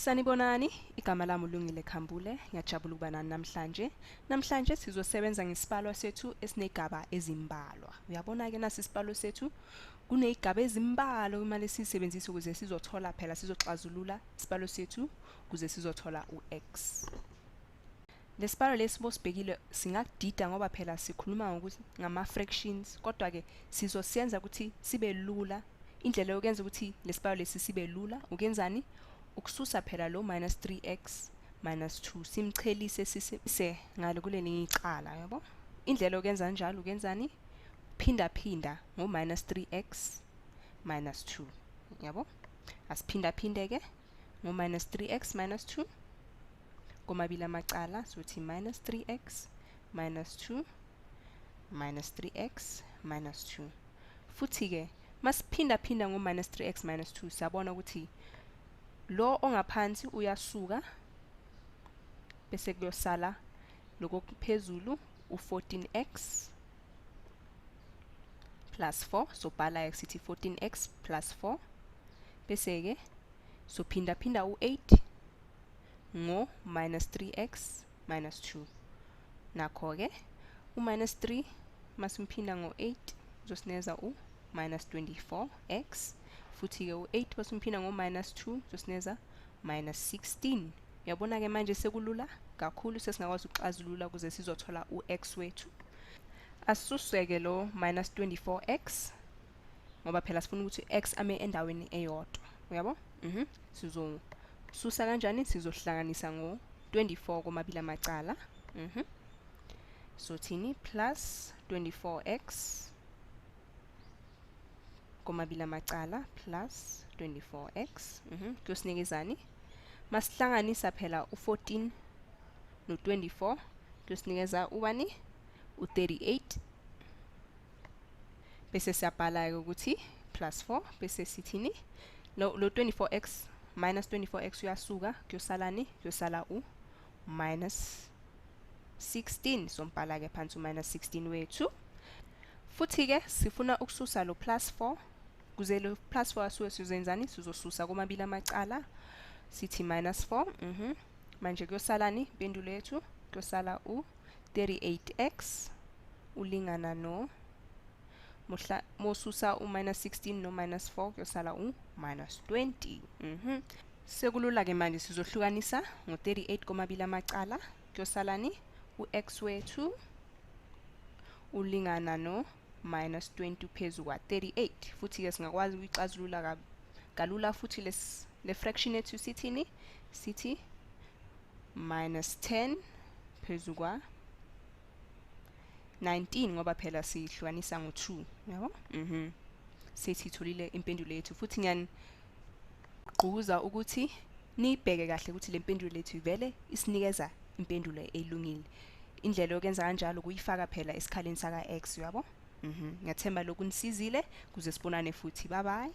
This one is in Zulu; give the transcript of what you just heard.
Sanibonani, igama lami uLungile Khambule, ngiyajabula ukuba nani namhlanje. Namhlanje sizosebenza ngesibalo sethu esinegaba ezimbalwa. Uyabona-ke nasi isibalo sethu, kuney'gaba ezimbalwa okumele siyisebenzise ukuze sizothola phela sizoxazulula isibalo sethu ukuze sizothola u-x. Lesibalo lesi bosibhekile singakudida ngoba phela sikhuluma ngokuthi ngama-fractions, kodwa-ke sizosenza ukuthi sibe lula. Indlela yokwenza ukuthi lesibalo lesi sibe lula ukenzani? Ukususa phela lo minus 3x minus 2 simchelise sise ngale kulelinye icala, yabo? Indlela yokwenza njalo ukenzani? Phinda phinda ngo minus 3x minus 2, yabo? Asiphinda phinde ke ngo minus 3x minus 2 komabili amacala, sothi minus 3x minus 2 minus 3x minus 2. Futhi ke masiphinda phinda ngo minus 3x minus 2 siyabona ukuthi lo ongaphansi uyasuka bese kuyosala lokuphezulu u14x plus 4. Sobhala ke sithi 14x plus 4 bese ke sophinda phinda u8 ngo minus 3x minus 2. Nakho ke u minus 3 masimphinda ngo8 uzosineza u minus 24x, futhi ke u8 masimphinda ngo minus 2 uzosineza minus 16. Uyabona ke manje sekulula kakhulu, sesingakwazi ukuxazulula ukuze sizothola u-x wethu. Asisuseke lo minus 24x ngoba phela sifuna ukuthi x ame endaweni eyodwa, uyabo? Sizosusa kanjani? Sizohlanganisa ngo 24 komabili amacala. Sothini? Plus 24x komabili amacala plus 24x. Kuyosinikezani? Masihlanganisa phela u14 no24 kuyosinikeza ubani? U38. Bese siyabhala ke ukuthi plus 4 bese sithini? Lo 24x minus 24x uyasuka, kuyosalani? Kuyosala u minus 16. Sombhala ke phansi u minus 16 wethu. Futhi ke sifuna ukususa lo plus 4. Kuze lo plus 4 asuke sizenzani? Sizosusa komabili amacala, sithi minus 4. Manje kuyosalani impendulo yethu? Kuyosala u 38x ulingana no mosusa u minus 16 no minus 4 kuyosala u minus 20. Sekulula ke manje, sizohlukanisa ngo 38 komabili amacala. Kuyosalani? U-x wethu ulingana no minus 20 phezu kwa 38. Futhi ke singakwazi ukuyixazulula kalula futhi le fraction yethu. Sithini? Sithi minus 10 phezu kwa 19 ngoba phela sihlukanisa ngo-2, yabo? Sethi itholile impendulo yethu. Futhi ngiyanigquza ukuthi niyibheke kahle ukuthi le mpendulo yethu ivele isinikeza impendulo elungile. Indlela yokwenza kanjalo kuyifaka phela esikhaleni saka x, uyabo? Ngiyathemba lokhu nisizile. Kuze sibonane futhi, bye bye.